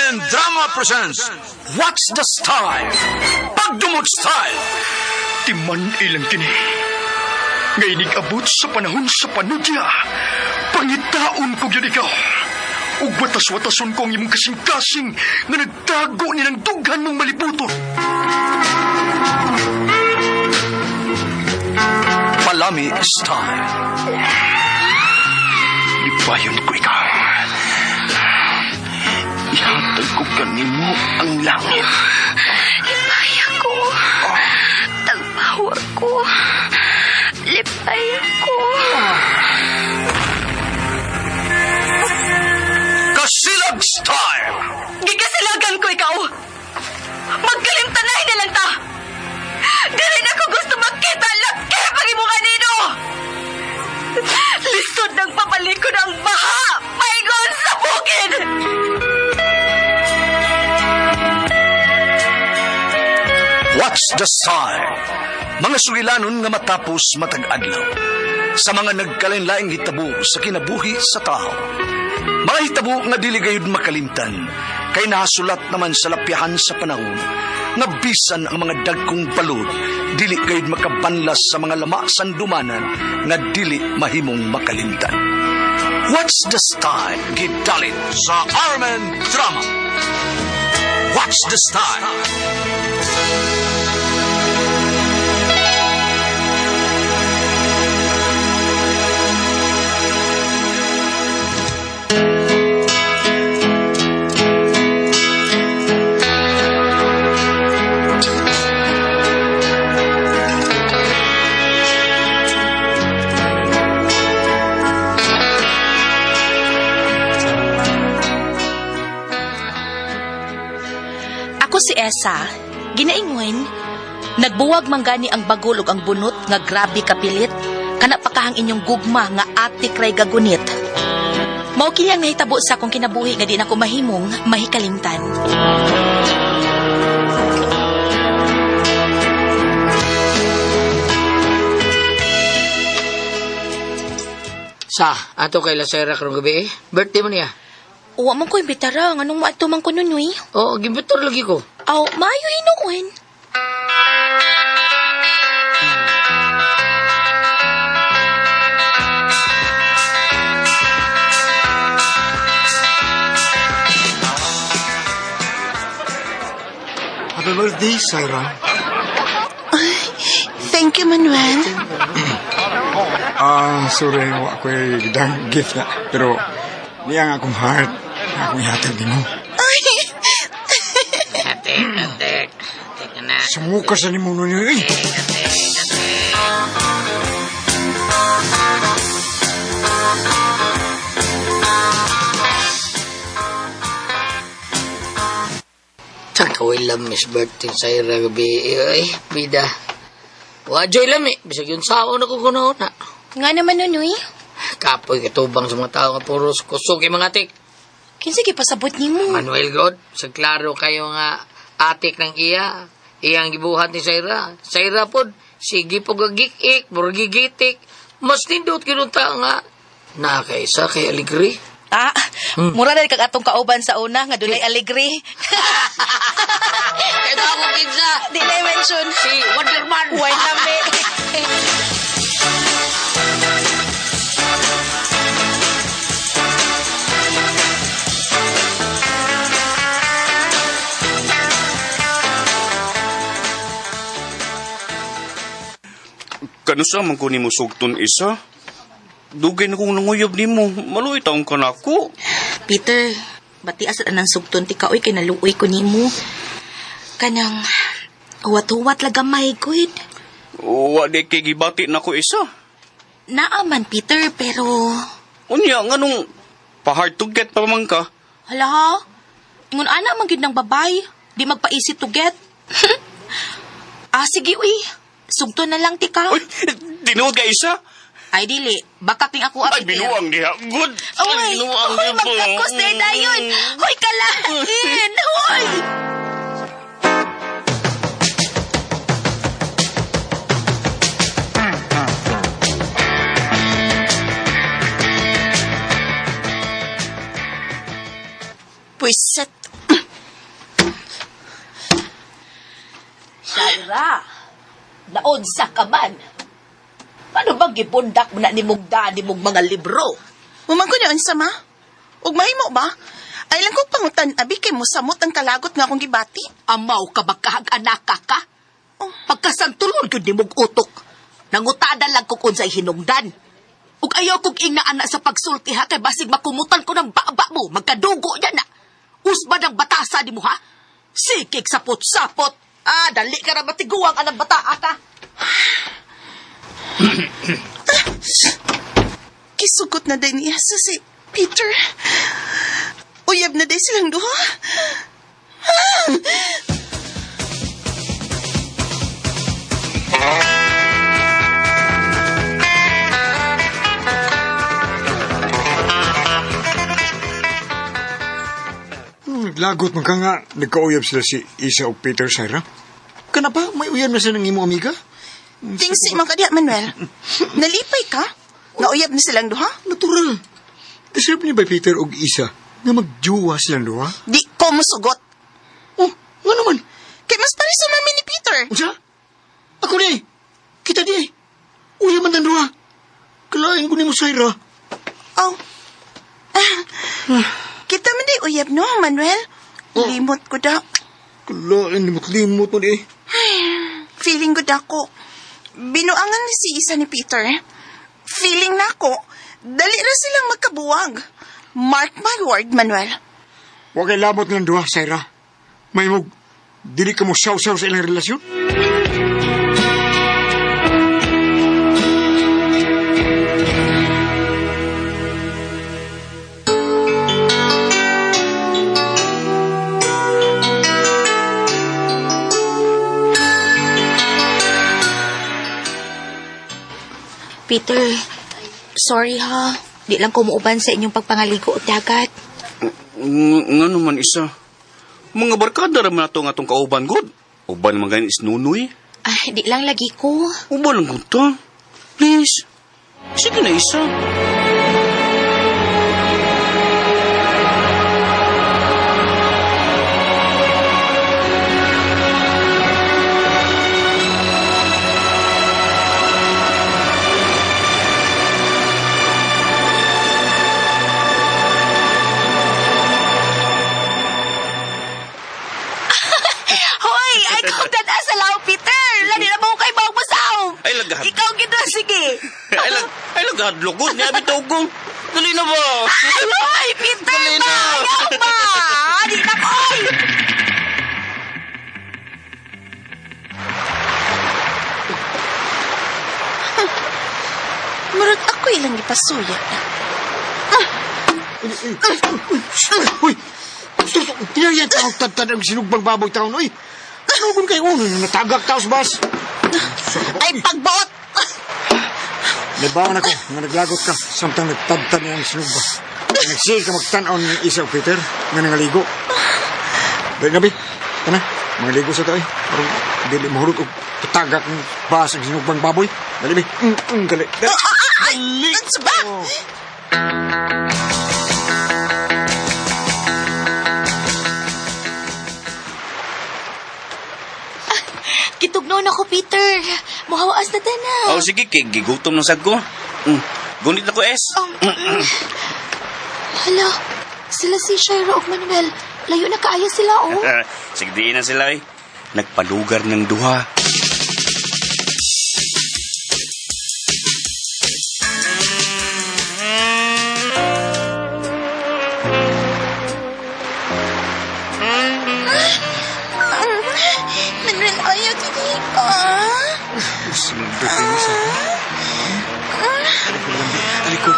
Armen Drama presents What's the Style? Pagdumot Style! Timan ilang kini. Nga inigabot sa panahon sa panudya. Pangitaon ko gyud ikaw. Ug watas-watason ko ang imong kasing-kasing nga nagtago nilang dughan mong malibuton. Palami Style. Ipayon ko ikaw. Ihatag ko kanimo ang langit. Lipay ako. Tagpawa ko. Lipay ako. Kasilag Style! Gikasilagan ko ikaw. Magkalimtanay na lang ta. Dili na ko gusto makita laki pag imo kanino. Lisod ng pabalik ko ng baha. Paingon sa bukid. What's the Style? Mga sugilanon nga matapos matag adlaw. Sa mga nagkalain-laing hitabo sa kinabuhi sa tao. Mga hitabo nga dili gayud makalimtan, kay nahasulat naman sa lapyahan sa panahon, nga bisan ang mga dagkong balod, dili gayud makabanlas sa mga lama sandumanan nga dili mahimong makalimtan. What's the Style? Gidalit sa Armen Drama. What's the Style? Ako si Esa, ginaingon, nagbuwag man gani ang bagol ug ang bunot nga grabe kapilit, kana pakahang inyong gugma nga atik ray gagunit. Mao kini ang nahitabo sa akong kinabuhi nga di nako mahimong mahikalimtan. Sa, ato kay Lasera karong gabi eh. Birthday mo niya. Uwa man ko imbitara, nganong moadto man ko nunoy? Oo, gimbitor lagi ko. Aw, maayo hinuon. Happy birthday, Syra. Thank you, Manuel. Ah, sorry, wa ko'y gidang gift na. Pero, niya ang akong heart. Ang akong ihatag nimo. Ay, Ate, ate. Teka na. Sumuka sa nimo nun yun. Eh. Ate, ate. Tsaka love miss birthday Syra gabi. Ay, bida. Wa joy lami. Bisag yun sao na ko na. Nga naman nunoy. Kapoy katubang sa mga tao nga puros kusog kay mga atik. Kinsa gipasabot nimo? Manuel God, sa klaro kayo nga atik ng iya, iyang gibuhat ni Saira. Saira pod, sige po gagik-ik, murgigitik, mas nindot kinunta nga nakaisa kay Aligri. Ah, mura na kag atong kauban sa una nga dunay alegre. Kaya ba ako kinsa? Di na mention. Si Wonderman. Way nami. Kanusa man ko nimo sugton isa? Dugay na kong nanguyob nimo. Maluoy taong ka nako. Peter, bati asa anang sugton ti kaoy kay naluoy ko nimo. Kanang huwat-huwat lagamay gud. Wa di kay gibati nako isa. Naaman Peter pero Unya nganong pa-hard to get pa man ka. hala ha. Ingon ana man gyud ng babay, di magpa-easy to get. Ah sige uy, sugton na lang ti ka. Uy, tinuod ka isa? Ay dili, baka king ako Ay, Peter. binuang diha. Good. Oy, Ay, binuang hoy, diha po. magkakos na dayon. Hoy, kalain. Hoy. Pwiset. Shaira, naunsa ka man. Ano bang gibundak mo na ni mong dani mong mga libro? Human ko niya unsa ma? Ug mahimo ba? Ay lang kong pangutan abi kay mosamot ang kalagot nga akong gibati. Amaw ka magkahag-anaka ka? Oh. Pagkasantulon yun ni mong utok. Nangutada lang kung unsay hinungdan. Ug ayaw kong ingna sa pagsulti ha, kay basig makumutan ko ng baba mo, magkadugo niya na. Usba ng batasa ni mo ha? Sikik sapot-sapot. Ah, dali ka na matiguang anang bata ka. Kisugot na din niya sa si Peter. Uyab na din silang duha. Naglagot man ka nga, nagkauyab sila si Isa o Peter, Syra. Kana ba, may uyab na sa nang imong amiga? Tingsi man ka diha, Manuel. Nalipay ka? Nga uyab na silang duha? Natural. Deserve ni ba Peter og Isa nga magjuwa silang duha? Di ko musugot. Oh, nga naman. Kay mas pare sa mami ni Peter. Unsa? Ako ni. Kita di. Uyab man tang duha. Kalain ko nimo, Syra. Oh. Ah, kita man di uyab no, Manuel. Limot ko da. Kalain limot-limot mo di. Feeling ko da ko. Binuangan ni si Isa ni Peter. Feeling na ako, dali ra silang magkabuwag. Mark my word, Manuel. Wa kay labot ng duha, Syra. May mog, dili ka mo saw-saw sa ilang relasyon? Peter, sorry ha. Di lang kumuuban sa inyong pagpangaligo o dagat. Nga naman isa. Mga barkada raman nato nga atong kauban god. Uban naman ganin is Nunoy. Ay, di lang lagi ko. Uban lang gud ta. Please. Sige na isa. Hoy, ay kung tanda sa lao, Peter. Lani na mo kay Bang Musaw. Ay, lagahad. Ikaw gito, sige. Ay lag ay laghadlok gud niya bitaw ko. Dali na ba? Ay, hoy, Peter Dali ba? na. Ayaw ba? Di na ko, oy. Murag ako ilang gipasuya na. Uy! Tinariyan tao tadtad ang sinugbang baboy taon, uy! Ano kung kayo uno na natagak tao sa bus? Ay, pagbuot! Nabawan ako nga naglagot ka samtang nagtadtad niya ang sinugba. Nagsiya ka magtanaw ng Isa o Peter nga nangaligo. Dahil gabi, kana, mangaligo sa tayo. Parang dili mahulog og patagak ng bas ang sinugbang baboy. Dali, bi. Dali. Dali. Ay, unsa ba? Kitugnaw na ko, Peter. Muhawaas na ta na. Oh, sige kay gigutom na sad ko. Gunit na ko es. Hala, sila si Shaira ug Manuel. Layo na kaayo sila, oh. Sige diin na sila eh. Nagpalugar ng duha. Manuel, ayaw dili ka. Sinugba kayo sa Aliko.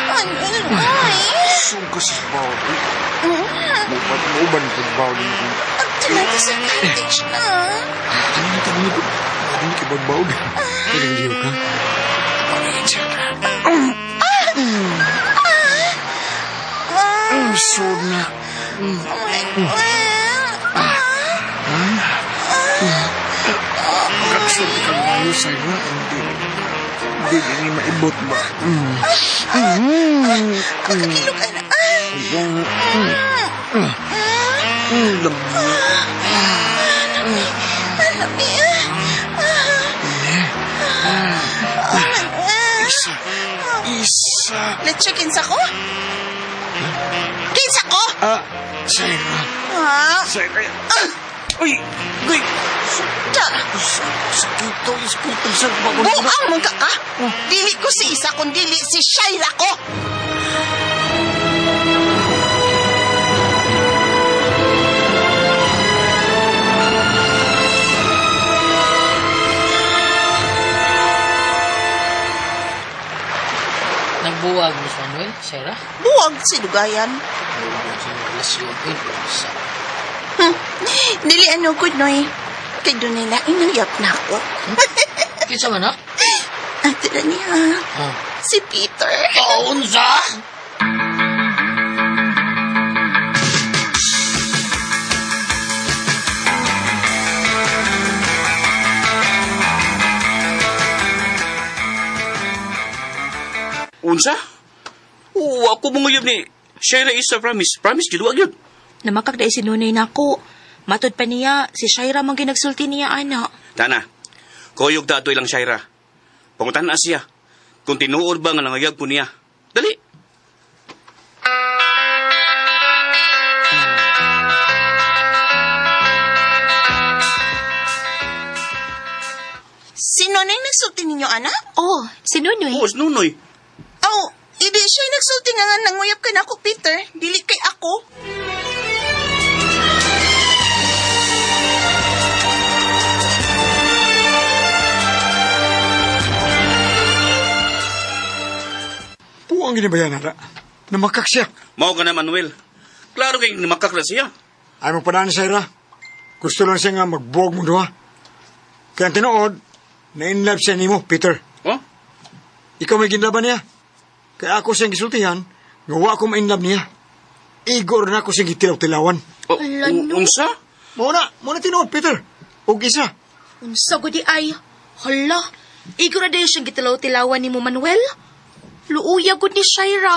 Manuel, ay. Sungka sa baboy. Mubat mo pag baboy mo. Ang talaga sa cottage na. Ano yung tanong ko? Ano yung kibag-baog? Pinagaliw ka? Sure na. Manuel. Kaksulti ka mayo sa'yo. Hindi. Hindi ni maibot ba? Makakilo ka na. Isa. Let's check kinsa ko. Kinsa ko? Ah, Shaira. Ha? Shaira. Uy, uy. Ta. Sakito, iskutog sa bago. Buang mong ka ka? Dili ko si Isa kung dili si Shaira ko. Nagbuwag mo si Manuel, Sarah? Buwag si Dugayan. Relasyon, uy, sa Dili ano ko, Noy. Kay doon nila inuyap na ako. Kinsa man ha? Ate na niya, Oh. si Peter. Oh, unsa? Unsa? Oo, ako mong ni Shaira Isa, promise. Promise, jud, wag yun. Namakak dahil si Nunoy nako. Matod pa niya, si Shaira man ginagsulti niya, ana. Tana, kuyog ta ato ilang Shaira. Pangutan na siya. Kung tinuod ba nga nangayag ko niya. Dali. Si Nonoy nagsulti ninyo, anak? Oh, si Nunoy. Oo, si Nunoy. Aw, hindi siya nagsulti nga nga nanguyap ka na ako, Peter. Dili kay ako. Buang ginibayan na. Namakak siya. Mao ka na, Manuel. Klaro kay namakak na siya. Ay mo padaan, Shaira. Gusto lang siya nga magbuwag mo duha. Kaya ang tinuod, na-inlove siya nimo, Peter. Oh? Ikaw may ginlaban niya. Kaya ako siyang gisultihan, nga wa ko ma-inlove niya. Igor na ako siyang gitilaw-tilawan. Oh, Ala, no. unsa? Mao na tinuod, Peter. Og isa. Unsa gudi ay. Hala, igo na dayon siyang gitilaw-tilawan ni mo, Manuel. Luuya gud ni Shaira.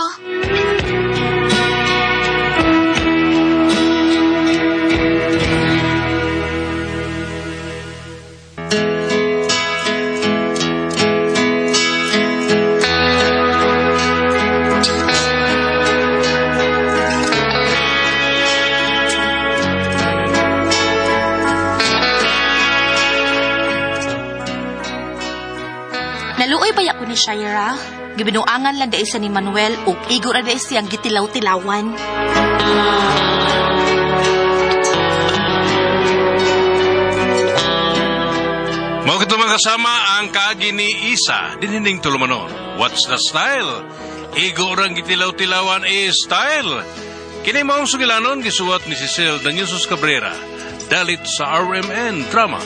Naluoy ba ko ni Shaira? Gibinuangan lang dahil sa ni Manuel ug igo ra dahil siyang gitilaw-tilawan. Mao kito mga kasama ang kaagi ni Isa dinhining tulumanon. What's the style? Igo rang gitilaw-tilawan is style. Kini maong sugilanon gisuwat ni Cecil Daniel Cabrera. Dalit sa RMN Drama.